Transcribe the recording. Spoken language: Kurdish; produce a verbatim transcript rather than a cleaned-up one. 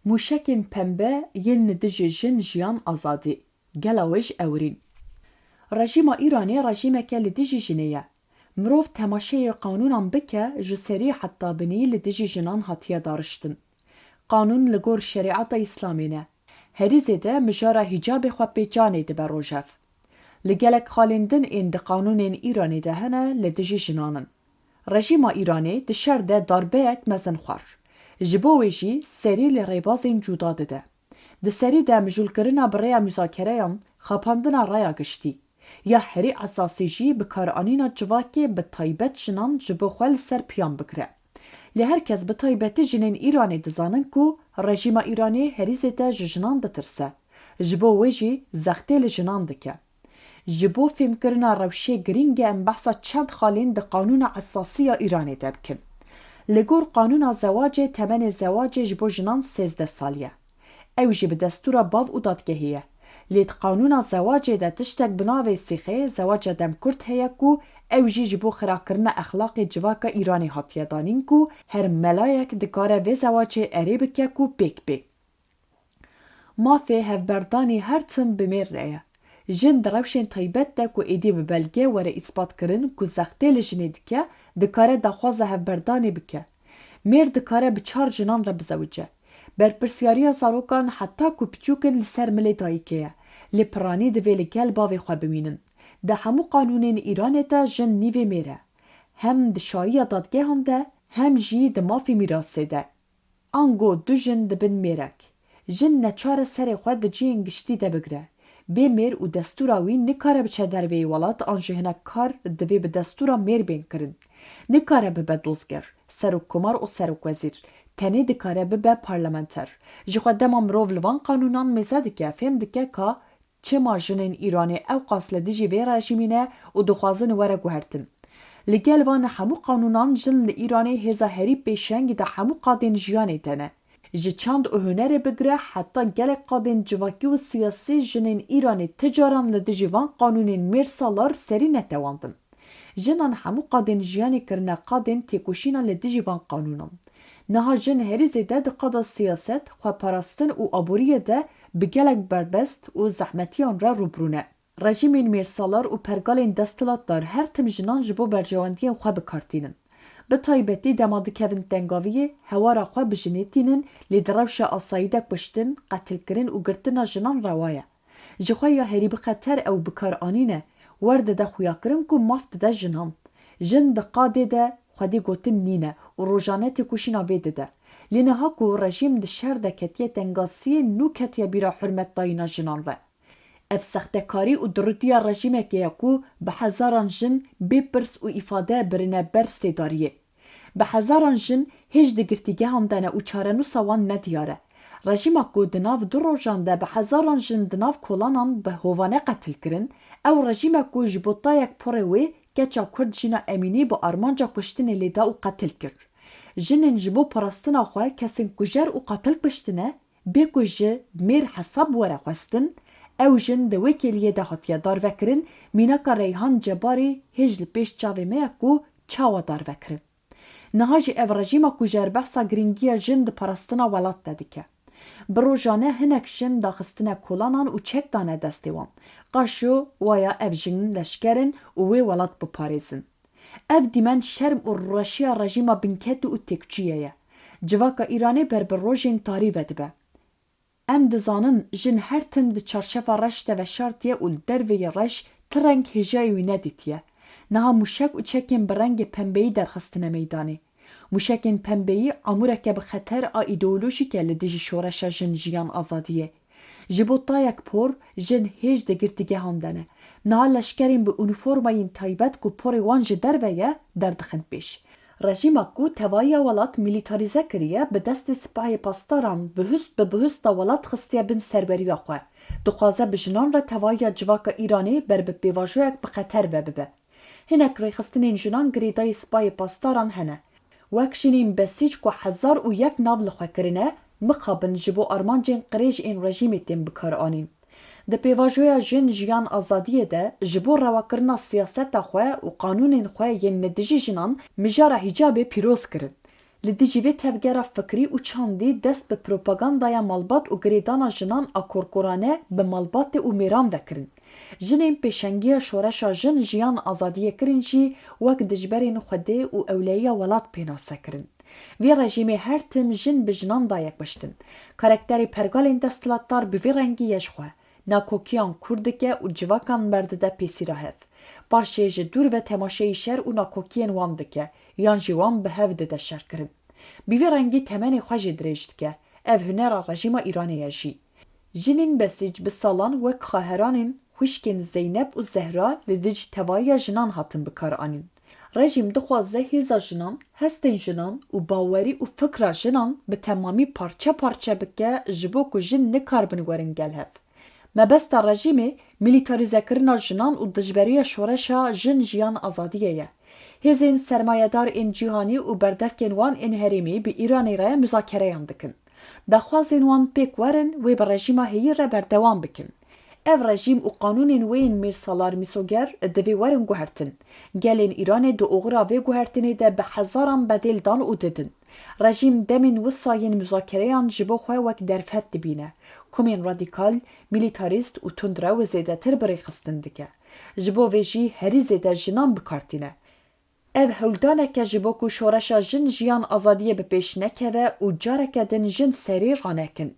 Mûşekên pembe yên li dijî jin, jiyan, azadî. Gela wê ji ewrîn. Rejîma Îranê rejîmeke li dijî jinê ye. Mirov temaşeyê qanûnan bike, ji serî heta binî li dijî jinan hatiye dariştin. Qanûn li gor şerîeta Îslamê ne. Herî zêde mijara hîcabê xwe pê canê dibe rojev. Li gelek xalên din ên di qanûnên Îranê de hene li dijî jinan in. Rejîma Îranê di şer de darbeyek mezin xwar. Ji bo wê jî serî li rêbazên cuda dide. Di serî de mijûlkirina bi rêya muzakereyan, xapandina raya giştî, ya herî esasî jî bikaranîna civakê bi taybet jinan ji bo xwe li ser piyan bigire. Lê her kes, bi taybetî jinên Îranê, dizanin ku rejîma Îranê herî zêde ji jinan ditirse. Ji bo wê jî zextê li jinan dike. Ji bo fêmkirina rewşê girîng e em behsa çend xalên di Qanûna Esasî ya Îranê de bikin. Li gor Qanûna Zewacê temenê zewacê ji bo jinan sêzdeh salî ye. Ew jî bi destûra bav û dadgehê ye. Lê di Qanûna Zewacê de tiştek bi navê sîxê zewaca demkurt heye ku ew jî ji bo xirakirina exlaqê civaka Îranê hatiye danîn ku her melayek dikare vê zewacê erê bike ku pêk bê. Mafê hevberdanî her tim bi mêr re ye. Jin di rewşên taybet de ku êdî bi belge were îspat kirin ku zextê li jinê dike, dikare daxwaza hevberdanê bike. Mêr dikare bi çar jinan re bizewice. Berpirsyariya zarokan heta ku piçûk in li ser milê dayikê ye. Lê piranî divê li gel bavê xwe bimînin. Di hemû qanûnên Îranê de jin nîvê mêr e. Hem di şahiya dadgehan de, hem jî di mafê mîrasê de. Ango du jin dibin mêrek. Jin neçar e serê xwe di cihên giştî de bigire. Bê mêr û destûra wî nikare biçe derveyî welat an jî hinek kar divê bi destûra mêr bên kirin. Nikare bibe dozger, serokkomar û serokwezîr. Tenê dikare bibe parlamenter. Ji xwe dema mirov li van qanûnan mêze dike, fêm dike ka çima jinên Îranê ewqas li dijî vê rejîmî ne û dixwazin were guhertin. Li gel van hemû qanûnan jin li Îranê hêza herî pêşeng di hemû qadên jiyanê de ne. Ji çand û hunerê bigire heta gelek qadên civakî û siyasî jinên Îranê ti caran li dijî van qanûnên mêrsalar serî netewandin. Jinan hemû qadên jiyanê kirine qadên têkoşîna li dijî van qanûnan. Niha jin herî zêde di qada siyaset, xweparastin û aboriyê de bi gelek berbest û zehmetiyan re rûbirû ne. Rejîmên mêrsalar û pergalên desthilatdar her tim jinan ji bo berjewendiyên xwe bi kar tînin. Bi taybetî dema dikevin tengaviyê, hewara xwe bi jinê tînin, lê di rewşa asayî de kuştin, qetilkirin û girtina jinan rewa ye. Ji xwe ya herî bi xeter ew bikaranîn e, wer dide xuyakirin ku maf dide jinan. Jin di qadê de xwedî gotin nîne û rojane têkoşîna vê dide. Lê niha ku rejîm di şer de ketiye tengasiyê, nû ketiye bîra hurmetdayîna jinan re. Ev sextekarî û durûtiya rejîmekê ye ku bi hezaran jin bê pirs û îfade birine ber sêdariyê. Bi hezaran jin hêj di girtîgehan de ne û çarenûsa wan ne diyar e. Rejîma ku di nav du rojan de bi hezaran jin di nav kolanan bi hovane qetil kirin, ew rejîm e ku ji bo tayek porê wê keça Kurd Jîna Emînî bi armanca kuştinê lê da û qetil kir. Jinên ji bo parastina xwe kesên kujer û qatil kuştine, bê ku ji mêr hesab were xwestin, ew jin di wê kêliyê de hatiye darvekirin, mînaka Reyhan Cebarî hêj li pêş çavê me ye ku çawa darvekirin. Niha jî ev rejîma kujer behsa girîngiya jin di parastina welat de dike. Bi rojane hinek jin daxistine kolanan û çek dane destê wan. Qaşo waya ev jin leşker in û wê welat biparêzin. Ev dîmen şerm û rûreşiya rejîma binketî û têkçûyê ye. Civaka Îranê ber bi rojên tarî vedibe. Em dizanin jin her tim di çarşefa reş de veşartiye û li derveyî reş ti reng hêjayê wî nedîtiye. Niha mûşek û çekên bi rengê pembeyî derxistine meydanê. Mûşekên pembeyî amûreke bi xeter a îdeolojîk e li dijî şoreşa jin, jiyan, azadiyê. Ji bo tayek por, jin hêj di girtîgehan de ne. Niha leşkerên bi unîformayên taybet ku porê wan ji derve ye, derdixin pêş. Rejîma ku tevahiya welat milîtarîze kiriye, bi destê sipahê pasdaran bihust bi bihusta welat xistiye bin serweriya xwe. Dixwaze bi jinan re tevahiya civaka Îranê ber bi pêvajoyek bi xeter ve bibe. Hinek rêxistinên jinan girêdayî sipayê pasdaran hene. Wek jinên besîc ku hezar û yek nav li xwe kirine, mixabin ji bo armancên qirêj ên rejîmê tên bikaranîn. Di pêvajoya Jin, Jiyan, Azadiyê de ji bo rewakirina siyaseta xwe û qanûnên xwe yên li dijî jinan mijara hîcabê pîroz kirin. Li dijî vê tevgera fikrî û çandî dest bi propagandaya malbat û girêdana jinan a korkorane bi malbatê û mêran ve kirin. Jinên pêşengiya şoreşa jin jiyan azadiyê kirin jî wek dijberên Xwedê û ewleyiya welat pênase kirin. Vê rejîmê her tim jin bi jinan daye kuştin. Karakterê pergalên desthilatdar bi vê rengî ye ji xwe. Nakokiyan kûr dike û civakan berdide pêsîra hev. Paşê ji dûr ve temaşeyî şer û nakokiyên wan dike, yan jî wan bi hev dide şerkirin. Bi vî rengî temenê xwe jî dirêj dike. Ev hunera rejîma Îranê ye jî. Jinên besîc bi salan wek xaheranên xwişkên Zeynep û Zehra li dij tevahiya jinan hatin bikaranîn. Rejîm dixwaze hêza jinan, hestên jinan û bawerî û fikra jinan bi temamî parçe parçe bike ji bo ku jin nikaribin werin gel hev. Mebesta rejîmê milîtarîzekirina jinan û dijberiya şoreşa jin jiyan azadiyê ye. Hêzên sermayedar ên cîhanî û berdevkên wan ên herêmî bi Îranê re muzakereyan dikin. Daxwazên wan pêk werin wê bi rejîma heyî re berdewam bikin. Ev rejîm û qanûnên wê yên mîrsalar mîsoger divê werin guhertin. Gelên Îranê di oxira vê guhertinê de bi hezaran bedêl dan û didin. Rejîm demên wisa yên muzakereyan ji bo xwe wek derfet dibîne. Komên radîkal, milîtarîst û tundrew zêdetir bi rêxistin dike. Ji bo vê jî herî zêde jinan bi kar tîne. Ev hewldaneke ji bo ku şoreşa jin jiyan azadiyê bi pêş nekeve û careke din jin serî ranekin.